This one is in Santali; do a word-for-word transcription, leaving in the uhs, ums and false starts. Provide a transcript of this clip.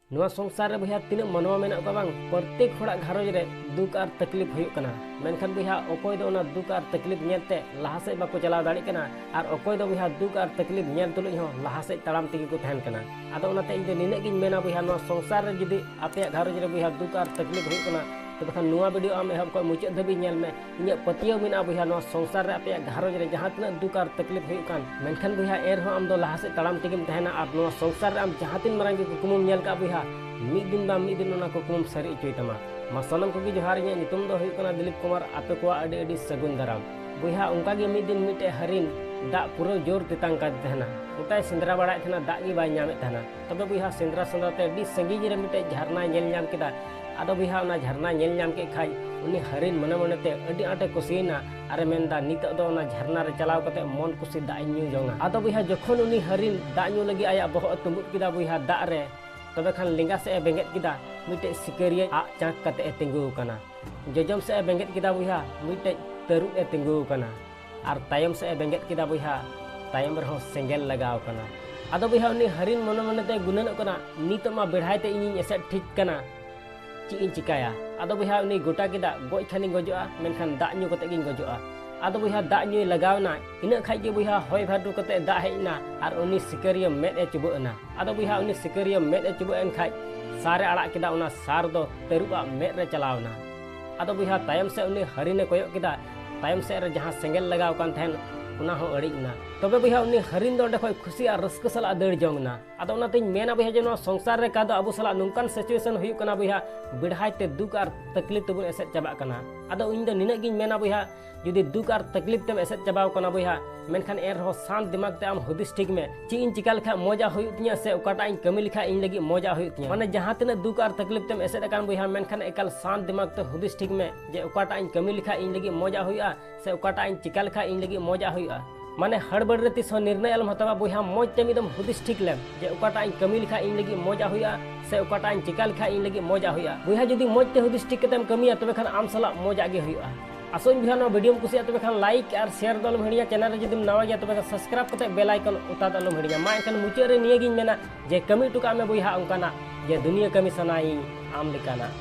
ᱱᱚᱣᱟ ᱥᱚᱝᱥᱟᱨ ᱨᱮ ᱵᱚᱭᱦᱟ ᱛᱤᱱᱟᱹᱜ ᱢᱟᱱᱣᱟ ᱢᱮᱱᱟᱜ ᱠᱚᱣᱟ ᱵᱟᱝ, ᱯᱨᱚᱛᱮᱠ ᱦᱚᱲᱟᱜ ᱜᱷᱟᱨᱚᱸᱡᱽ ᱨᱮ ᱫᱩᱠ ᱟᱨ ᱛᱟᱠᱞᱤᱯ ᱦᱩᱭᱩᱜ ᱠᱟᱱᱟ᱾ ᱢᱮᱱᱠᱷᱟᱱ ᱵᱚᱭᱦᱟ ᱚᱠᱚᱭ ᱫᱚ ᱚᱱᱟ ᱫᱩᱠ ᱟᱨ ᱛᱟᱠᱞᱤᱯ ᱧᱮᱞᱛᱮ ᱞᱟᱦᱟ ᱥᱮᱫ ᱵᱟᱠᱚ ᱪᱟᱞᱟᱣ ᱫᱟᱲᱮᱭᱟᱜ ᱠᱟᱱᱟ, ᱟᱨ ᱚᱠᱚᱭ ᱫᱚ ᱵᱚᱭᱦᱟ ᱫᱩᱠ ᱟᱨ ᱛᱟᱠᱞᱤᱯ ᱧᱮᱞ ᱛᱩᱞᱩᱡ ᱦᱚᱸ ᱞᱟᱦᱟ ᱥᱮᱫ ᱛᱟᱲᱟᱢ ᱛᱮᱜᱮ ᱠᱚ ᱛᱟᱦᱮᱱ ᱠᱟᱱᱟ᱾ ᱟᱫᱚ ᱚᱱᱟᱛᱮ ᱤᱧ ᱫᱚ ᱱᱤᱱᱟᱹᱜ ᱜᱤᱧ ᱢᱮᱱᱟ ᱵᱚᱭᱦᱟ, ᱱᱚᱣᱟ ᱥᱚᱝᱥᱟᱨ ᱨᱮ ᱡᱩᱫᱤ ᱟᱯᱮᱭᱟᱜ ᱜᱷᱟᱨᱚᱸᱡᱽ ᱨᱮ ᱵᱚᱭᱦᱟ ᱫᱩᱠ ᱟᱨ ᱛᱟᱠᱞᱤᱯ ᱦᱩᱭᱩᱜ ᱠᱟᱱᱟ, ᱛᱚᱵᱮ ᱠᱷᱟᱱ ᱱᱚᱣᱟ video ᱟᱢ ᱮᱦᱚᱵ ᱠᱷᱚᱱ ᱢᱩᱪᱟᱹᱫ ᱫᱷᱟᱹᱵᱤᱡ ᱧᱮᱞ ᱢᱮ᱾ ᱤᱧᱟᱹᱜ ᱯᱟᱹᱛᱭᱟᱹᱣ ᱢᱮᱱᱟᱜᱼᱟ ᱵᱚᱭᱦᱟ, ᱱᱚᱣᱟ ᱥᱚᱝᱥᱟᱨ ᱨᱮ ᱟᱯᱮᱭᱟᱜ ᱜᱷᱟᱨᱚᱸᱡᱽ ᱨᱮ ᱡᱟᱦᱟᱸ ᱛᱤᱱᱟᱹᱜ ᱫᱩᱠ ᱟᱨ ᱛᱟᱠᱞᱤᱯ ᱦᱩᱭᱩᱜ ᱠᱟᱱ, ᱢᱮᱱᱠᱷᱟᱱ ᱵᱚᱭᱦᱟ ᱮᱱ ᱨᱮᱦᱚᱸ ᱟᱢ ᱫᱚ ᱞᱟᱦᱟ ᱥᱮᱫ ᱛᱟᱲᱟᱢ ᱛᱮᱜᱮᱢ ᱛᱟᱦᱮᱱᱟ᱾ ᱟᱨ ᱱᱚᱣᱟ ᱥᱚᱝᱥᱟᱨ ᱨᱮ ᱟᱢ ᱡᱟᱦᱟᱸ ᱛᱤᱱ ᱢᱟᱨᱟᱝ ᱜᱮ ᱠᱩᱠᱢᱩᱢ ᱧᱮᱞ ᱠᱟᱜ ᱵᱚᱭᱦᱟ, ᱢᱤᱫ ᱫᱤᱱ ᱵᱟᱝ ᱢᱤᱫ ᱫᱤᱱ ᱚᱱᱟ ᱠᱩᱠᱢᱩᱢ ᱥᱟᱹᱨᱤ ᱦᱚᱪᱚᱭ ᱛᱟᱢᱟ᱾ ᱢᱟ ᱥᱟᱱᱟᱢ ᱠᱚᱜᱮ ᱡᱚᱦᱟᱨ, ᱤᱧᱟᱹᱜ ᱧᱩᱛᱩᱢ ᱫᱚ ᱦᱩᱭᱩᱜ ᱠᱟᱱᱟ ᱫᱤᱞᱤᱯ ᱠᱩᱢᱟᱨ᱾ ᱟᱯᱮ ᱠᱚᱣᱟᱜ ᱟᱹᱰᱤ ᱟᱹᱰᱤ ᱥᱟᱹᱜᱩᱱ ᱫᱟᱨᱟᱢ᱾ ᱵᱚᱭᱦᱟ ᱚᱱᱠᱟ ᱜᱮ ᱢᱤᱫ ᱫᱤᱱ ᱢᱤᱫᱴᱮᱡ ᱦᱟᱹᱨᱤᱱ ᱫᱟᱜ ᱯᱩᱨᱟᱹ ᱡᱳᱨ ᱛᱮᱛᱟᱝ ᱠᱟᱫᱮ ᱛᱟᱦᱮᱱᱟ᱾ ᱜᱚᱴᱟᱭ ᱥᱮᱸᱫᱽᱨᱟ ᱵᱟᱲᱟᱭᱮᱫ ᱛᱟᱦᱮᱱᱟ, ᱫᱟᱜ ᱜᱮ ᱵᱟᱭ ᱧᱟᱢᱮᱫ ᱛᱟᱦᱮᱱᱟ᱾ ᱛᱚᱵᱮ ᱵᱚᱭᱦᱟ ᱥᱮᱸᱫᱽᱨᱟ ᱥᱮᱸᱫᱽᱨᱟ ᱛᱮ ᱟᱹᱰᱤ ᱥᱟᱺᱜᱤᱧ ᱨᱮ ᱢᱤᱫᱴᱮᱡ ᱡᱷᱟᱨᱱᱟᱭ ᱧᱮᱞ ᱧᱟᱢ ᱠᱮᱫᱟ᱾ ᱟᱫᱚ ᱵᱚᱭᱦᱟ ᱚᱱᱟ ᱡᱷᱟᱨᱱᱟ ᱧᱮᱞ ᱧᱟᱢ ᱠᱮᱫ ᱠᱷᱟᱡ ᱩᱱᱤ ᱦᱟᱹᱨᱤᱱ ᱢᱚᱱᱮ ᱢᱚᱱᱮ ᱛᱮ ᱟᱹᱰᱤ ᱟᱸᱴᱮ ᱠᱩᱥᱤᱭᱮᱱᱟ ᱟᱨᱮ ᱢᱮᱱᱫᱟ, "ᱱᱤᱛᱚᱜ ᱫᱚ ᱚᱱᱟ ᱡᱷᱟᱨᱱᱟ ᱨᱮ ᱪᱟᱞᱟᱣ ᱠᱟᱛᱮ ᱢᱚᱱ ᱠᱩᱥᱤ ᱫᱟᱜ ᱤᱧ ᱧᱩ ᱡᱚᱝᱟ᱾" ᱟᱫᱚ ᱵᱚᱭᱦᱟ ᱡᱚᱠᱷᱚᱱ ᱩᱱᱤ ᱦᱟᱹᱨᱤᱱ ᱫᱟᱜ ᱧᱩ ᱞᱟᱹᱜᱤᱫ ᱟᱭᱟᱜ ᱵᱚᱦᱚᱜ ᱮ ᱛᱩᱸᱵᱩᱫ ᱠᱮᱫᱟ ᱵᱚᱭᱦᱟ ᱫᱟᱜ ᱨᱮ, ᱛᱚᱵᱮ ᱠᱷᱟᱱ ᱞᱮᱸᱜᱟ ᱥᱮᱫ ᱮ ᱵᱮᱸᱜᱮᱫ ᱠᱮᱫᱟ, ᱢᱤᱫᱴᱮᱡ ᱥᱤᱠᱟᱹᱨᱤᱭᱟᱹ ᱟᱜ ᱪᱟᱸᱠ ᱠᱟᱛᱮ ᱮ ᱛᱤᱸᱜᱩ ᱟᱠᱟᱱᱟ᱾ ᱡᱚᱡᱚᱢ ᱥᱮᱫ ᱮ ᱵᱮᱸᱜᱮᱫ ᱠᱮᱫᱟ ᱵᱚᱭᱦᱟ, ᱢᱤᱫᱴᱮᱡ ᱛᱟᱹᱨᱩᱵ ᱮ ᱛᱤᱸᱜᱩ ᱟᱠᱟᱱᱟ᱾ ᱟᱨ ᱛᱟᱭᱚᱢ ᱥᱮᱫ ᱮ ᱵᱮᱸᱜᱮᱫ ᱠᱮᱫᱟ ᱵᱚᱭᱦᱟ, ᱛᱟᱭᱚᱢ ᱨᱮᱦᱚᱸ ᱥᱮᱸᱜᱮᱞ ᱞᱟᱜᱟᱣ ᱟᱠᱟᱱᱟ᱾ ᱟᱫᱚ ᱵᱚᱭᱦᱟ ᱩᱱᱤ ᱦᱟᱹᱨᱤᱱ ᱢᱚᱱᱮ ᱢᱚᱱᱮ ᱛᱮ ᱜᱩᱱᱟᱹᱱᱚᱜ ᱠᱟᱱᱟ, "ᱱᱤᱛᱚᱜ ᱢᱟ ᱵᱮᱲᱦᱟᱭ ᱛᱮ ᱤᱧᱤᱧ ᱮᱥᱮᱫ ᱴᱷᱤᱠ ᱠᱟᱱᱟ, ᱪᱮᱫ ᱤᱧ ᱪᱤᱠᱟᱭᱟ?" ᱟᱫᱚ ᱵᱚᱭᱦᱟ ᱩᱱᱤ ᱜᱚᱴᱟ ᱠᱮᱫᱟ, "ᱜᱚᱡ ᱠᱷᱟᱱᱤᱧ ᱜᱚᱡᱚᱜᱼᱟ, ᱢᱮᱱᱠᱷᱟᱱ ᱫᱟᱜ ᱧᱩ ᱠᱟᱛᱮ ᱜᱤᱧ ᱜᱚᱡᱚᱜᱼᱟ᱾" ᱟᱫᱚ ᱵᱚᱭᱦᱟ ᱫᱟᱜ ᱧᱩᱭ ᱞᱟᱜᱟᱣ ᱮᱱᱟ᱾ ᱤᱱᱟᱹᱜ ᱠᱷᱟᱡ ᱜᱮ ᱵᱚᱭᱦᱟ ᱦᱚᱭ ᱵᱷᱟᱨᱰᱩ ᱠᱟᱛᱮ ᱫᱟᱜ ᱦᱮᱡ ᱮᱱᱟ ᱟᱨ ᱩᱱᱤ ᱥᱤᱠᱟᱹᱨᱤᱭᱟᱹ ᱢᱮᱫ ᱮ ᱪᱩᱵᱟᱹᱜ ᱮᱱᱟ᱾ ᱟᱫᱚ ᱵᱚᱭᱦᱟ ᱩᱱᱤ ᱥᱤᱠᱟᱹᱨᱤᱭᱟᱹ ᱢᱮᱫ ᱮ ᱪᱩᱵᱟᱹᱜ ᱮᱱ ᱠᱷᱟᱡ ᱥᱟᱨ ᱮ ᱟᱲᱟᱜ ᱠᱮᱫᱟ, ᱚᱱᱟ ᱥᱟᱨ ᱫᱚ ᱛᱟᱹᱨᱩᱵ ᱟᱜ ᱢᱮᱫ ᱨᱮ ᱪᱟᱞᱟᱣ ᱮᱱᱟ᱾ ᱟᱫᱚ ᱵᱚᱭᱦᱟ ᱛᱟᱭᱚᱢ ᱥᱮᱫ ᱩᱱᱤ ᱦᱟᱹᱨᱤᱱ ᱮ ᱠᱚᱭᱚᱜ ᱠᱮᱫᱟ, ᱛᱟᱭᱚᱢ ᱥᱮᱫ ᱨᱮ ᱡᱟᱦᱟᱸ ᱥᱮᱸᱜᱮᱞ ᱞᱟᱜᱟᱣ ᱠᱟᱱ ᱛᱟᱦᱮᱱ ᱚᱱᱟ ᱦᱚᱸ ᱟᱹᱲᱤᱡ ᱮᱱᱟ᱾ ᱛᱚᱵᱮ ᱵᱚᱭᱦᱟ ᱩᱱᱤ ᱦᱟᱹᱨᱤᱱ ᱫᱚ ᱚᱸᱰᱮ ᱠᱷᱚᱡ ᱠᱷᱩᱥᱤ ᱟᱨ ᱨᱟᱹᱥᱠᱟᱹ ᱥᱟᱞᱟᱜ ᱫᱟᱹᱲ ᱡᱚᱝ ᱮᱱᱟ᱾ ᱟᱫᱚ ᱚᱱᱟᱛᱤᱧ ᱢᱮᱱᱟ ᱵᱚᱭᱦᱟ ᱡᱮ ᱱᱚᱣᱟ ᱥᱚᱝᱥᱟᱨ ᱨᱮ ᱠᱟ ᱫᱚ ᱟᱵᱚ ᱥᱟᱞᱟᱜ ᱱᱚᱝᱠᱟᱱ situation ᱦᱩᱭᱩᱜ ᱠᱟᱱᱟ ᱵᱚᱭᱦᱟ, ᱵᱮᱲᱦᱟᱭ ᱛᱮ ᱫᱩᱠ ᱟᱨ ᱛᱟᱠᱞᱤᱯ ᱛᱮᱵᱚᱱ ᱮᱥᱮᱫ ᱪᱟᱵᱟᱜ ᱠᱟᱱᱟ᱾ ᱟᱫᱚ ᱤᱧ ᱫᱚ ᱱᱤᱱᱟᱹᱜ ᱜᱤᱧ ᱢᱮᱱᱟ ᱵᱚᱭᱦᱟ, ᱡᱩᱫᱤ ᱫᱩᱠ ᱟᱨ ᱛᱟᱠᱞᱤᱯ ᱛᱮᱢ ᱮᱥᱮᱫ ᱪᱟᱵᱟᱣ ᱠᱟᱱᱟ ᱵᱚᱭᱦᱟ, ᱢᱮᱱᱠᱷᱟᱱ ᱮᱱ ᱨᱮᱦᱚᱸ ᱥᱟᱱᱛ ᱫᱤᱢᱟᱜᱽ ᱛᱮ ᱟᱢ ᱦᱩᱫᱤᱥ ᱴᱷᱤᱠ ᱢᱮ, ᱪᱮᱫ ᱤᱧ ᱪᱤᱠᱟ ᱞᱮᱠᱷᱟᱡ ᱢᱚᱡᱟ ᱦᱩᱭᱩᱜ ᱛᱤᱧᱟ ᱥᱮ ᱚᱠᱟᱴᱟᱜ ᱤᱧ ᱠᱟᱹᱢᱤ ᱞᱮᱠᱷᱟᱡ ᱤᱧ ᱞᱟᱹᱜᱤᱫ ᱢᱚᱡᱟ ᱦᱩᱭᱩᱜ ᱛᱤᱧᱟ᱾ ᱢᱟᱱᱮ ᱡᱟᱦᱟᱸ ᱛᱤᱱᱟᱹᱜ ᱫᱩᱠ ᱟᱨ ᱛᱟᱠᱞᱤᱯ ᱛᱮᱢ ᱮᱥᱮᱫ ᱟᱠᱟᱱ ᱵᱚᱭᱦᱟ, ᱢᱮᱱᱠᱷᱟᱱ ᱮᱠᱟᱞ ᱥᱟᱱᱛ ᱫᱤᱢᱟᱜᱽ ᱛᱮ ᱦᱩᱫᱤᱥ ᱴᱷᱤᱠ ᱢᱮ ᱡᱮ ᱚᱠᱟᱴᱟᱜ ᱤᱧ ᱠᱟᱹᱢᱤ ᱞᱮᱠᱷᱟᱡ ᱤᱧ ᱞᱟᱹᱜᱤᱫ ᱢᱚᱡᱟ ᱦᱩᱭᱩᱜᱼᱟ ᱥᱮ ᱚᱠᱟᱴᱟᱜ ᱤᱧ ᱪᱤᱠᱟ ᱞᱮᱠᱷᱟᱡ ᱤᱧ ᱞᱟᱹᱜᱤᱫ ᱢᱚᱡᱟ ᱦᱩᱭᱩᱜᱼᱟ᱾ ᱢᱟᱱᱮ ᱦᱟᱲᱵᱟᱹᱲ ᱨᱮ ᱛᱤᱥ ᱦᱚᱸ ᱱᱤᱨᱱᱚᱭ ᱟᱞᱚᱢ ᱦᱟᱛᱟᱣᱟ ᱵᱚᱭᱦᱟ, ᱢᱚᱡᱽ ᱛᱮ ᱢᱤᱫ ᱫᱚᱢ ᱦᱩᱫᱤᱥ ᱴᱷᱤᱠ ᱞᱮᱢ ᱡᱮ ᱚᱠᱟᱴᱟᱜ ᱤᱧ ᱠᱟᱹᱢᱤ ᱞᱮᱠᱷᱟᱡ ᱤᱧ ᱞᱟᱹᱜᱤᱫ ᱢᱚᱡᱟ ᱦᱩᱭᱩᱜᱼᱟ ᱥᱮ ᱚᱠᱟᱴᱟᱜ ᱤᱧ ᱪᱤᱠᱟ ᱞᱮᱠᱷᱟᱡ ᱤᱧ ᱞᱟᱹᱜᱤᱫ ᱢᱚᱡᱟ ᱦᱩᱭᱩᱜᱼᱟ᱾ ᱵᱚᱭᱦᱟ ᱡᱩᱫᱤ ᱢᱚᱡᱽ ᱛᱮ ᱦᱩᱫᱤᱥ ᱴᱷᱤᱠ ᱠᱟᱛᱮᱢ ᱠᱟᱹᱢᱤᱭᱟ ᱛᱚᱵᱮ ᱠᱷᱟᱱ ᱟᱢ ᱥᱟᱞᱟᱜ ᱢᱚᱡᱟᱜ ᱜᱮ ᱦᱩᱭᱩᱜᱼᱟ᱾ ᱟᱥᱚᱜ ᱟᱹᱧ ᱵᱚᱭᱦᱟ, ᱱᱚᱣᱟ ᱵᱷᱤᱰᱤᱭᱳᱢ ᱠᱩᱥᱤᱭᱟᱜ ᱛᱚᱵᱮ ᱠᱷᱟᱱ ᱞᱟᱭᱤᱠ ᱟᱨ ᱥᱮᱭᱟᱨ ᱫᱚ ᱟᱞᱚᱢ ᱦᱤᱲᱤᱧᱟ᱾ ᱪᱮᱱᱮᱞ ᱨᱮ ᱡᱩᱫᱤᱢ ᱱᱟᱣᱟ ᱜᱮᱭᱟ ᱛᱚᱵᱮ ᱠᱷᱟᱱ ᱥᱟᱵᱥᱠᱨᱟᱭᱤᱵ ᱠᱟᱛᱮ ᱵᱮᱞ ᱟᱭᱠᱚᱱ ᱚᱛᱟ ᱫᱚ ᱟᱞᱚᱢ ᱦᱤᱲᱤᱧᱟ᱾ ᱢᱟ ᱮᱱᱠᱷᱟᱱ ᱢᱩᱪᱟᱹᱫ ᱨᱮ ᱱᱤᱭᱟᱹᱜᱤᱧ ᱢᱮᱱᱟ ᱡᱮ ᱠᱟᱹᱢᱤ ᱦᱚᱴᱚ ᱠᱟᱜ ᱢᱮ ᱵᱚᱭᱦᱟ ᱚᱱᱠᱟᱱᱟᱜ ᱡᱮ ᱫᱩᱱᱤᱭᱟᱹ ᱠᱟᱹᱢᱤ ᱥᱟᱱᱟᱭᱤᱧ ᱟᱢ ᱞᱮᱠᱟᱱᱟᱜ᱾